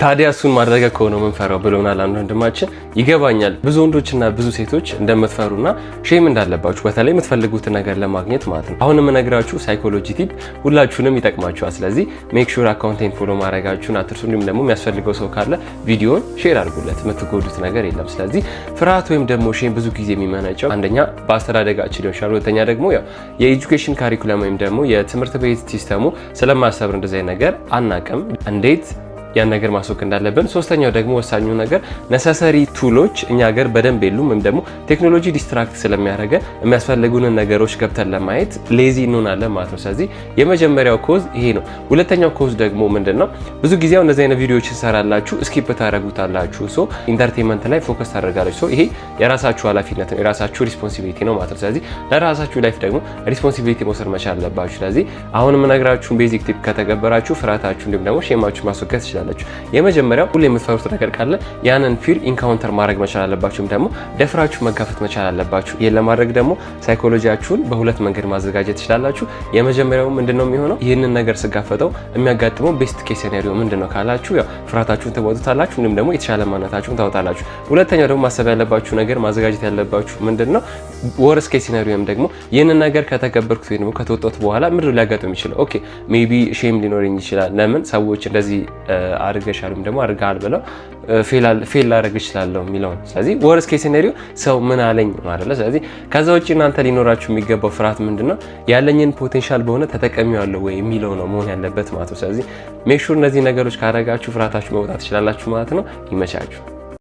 ታዲያ እሱን ማድረግ ከሆነ የምንፈራው ብሎናል አንድ ወንድማችን። ይገባኛል፣ ብዙ ወንዶችና ብዙ ሴቶች እንደምትፈሩና shame እንዳለባችሁ፣ በተለይ የምትፈልጉትን ነገር ለማግኘት ማለት ነው። አሁን የምነግራችሁ psychology tip ሁላችሁንም ይጠቅማችኋል። ስለዚህ make sure account ኤን follow ማድረጋችሁን አትርሱ። እንዲሁም ደግሞ የሚያስፈልገው ሰው ካለ ቪዲዮን share አድርጉለት። የምትጎዱት ነገር የለም። ስለዚህ ፍርሃት ወይም ደግሞ shame ብዙ ጊዜ የሚመነጨው አንደኛ በአስተዳደጋችን ሊሆን ይችላል። ሁለተኛ ደግሞ ያው የ education curriculum ወይም ደግሞ የትምህርት ቤት system ኡ ስለማያስተምር እንደዚህ ነገር አናቅም፣ እንዴት ያን ነገር ማስወገድ እንዳለብን። ሶስተኛው ደግሞ ወሳኙ ነገር necessary tool ኦች እኛ ሀገር በደንብ የሉም፣ ወይም ደግሞ ቴክኖሎጂ distract ስለሚያደርገን የሚያስፈልጉንን ነገሮች ገብተን ለማየት lazy እንሆናለን ማለት ነው። ስለዚህ የመጀመሪያው cause ይሄ ነው። ሁለተኛው cause ደግሞ ምንድን ነው? ብዙ ጊዜ እንደዚህ አይነት ቪዲዮዎች ትሰራላችሁ፣ skip ታደርጉታላችሁ። So entertainment ላይ focus ታደርጋላችሁ። So ይሄ የራሳችሁ ኃላፊነት ነው፣ የራሳችሁ responsibility ነው ማለት ነው። ስለዚህ ለራሳችሁ life ደግሞ responsibility መውሰድ መቻል አለባችሁ። ስለዚህ አሁን የምነግራችሁን basic tip ከተገበራችሁ ፍርሃታችሁ እንዲሁም ደግሞ shame ኣችሁ ማስወገድ ትችላላችሁ። የመጀመሪያው ሁሌ የምትፈሩት ነገር ካለ ያንን fear encounter ማድረግ መቻል አለባችሁ፣ ወይም ደግሞ ደፍራችሁ መጋፈጥ መቻል አለባችሁ። ይህን ለማድረግ ደግሞ ሳይኮሎጂያችሁን በሁለት መንገድ ማዘጋጀት ትችላላችሁ። የመጀመሪያው ምንድነው የሚሆነው? ይህንን ነገር ስጋፈጠው የሚያጋጥመው best case scenario ምንድነው ካላችሁ ያው ፍርሃታችሁን ትወጡታላችሁ፣ እንዲሁም ደግሞ የተሻለ ማንነታችሁን ታወጣላችሁ። ሁለተኛው ደግሞ ማሰብ ያለባችሁ ነገር፣ ማዘጋጀት ያለባችሁ ምንድነው? Worst case scenario ወይም ደግሞ ይህንን ነገር ከተገበርኩት ወይም ደግሞ ከተወጣሁት በኋላ ምንድነው ሊያጋጥም የሚችለው? Okay, maybe shame ሊኖረኝ ይችላል። ለምን ሰዎች እንደዚህ አድርገሻል ወይም ደግሞ አድርገሃል ብለው fail ላደርግ እችላለሁ የሚለውን። ስለዚህ worst case scenario ሰው ምን አለኝ ማለት ነው። ስለዚህ ከዛ ውጭ እናንተ ሊኖራችሁ የሚገባው ፍርሃት ምንድነው? ያለኝን potential በሆነ ተጠቀሚዋለሁ ወይ የሚለው ነው መሆን ያለበት ማለት ነው። ስለዚህ make sure እነዚህ ነገሮች ካደረጋችሁ ፍርሃታችሁ መውጣት ትችላላችሁ ማለት ነው። ይመቻችሁ።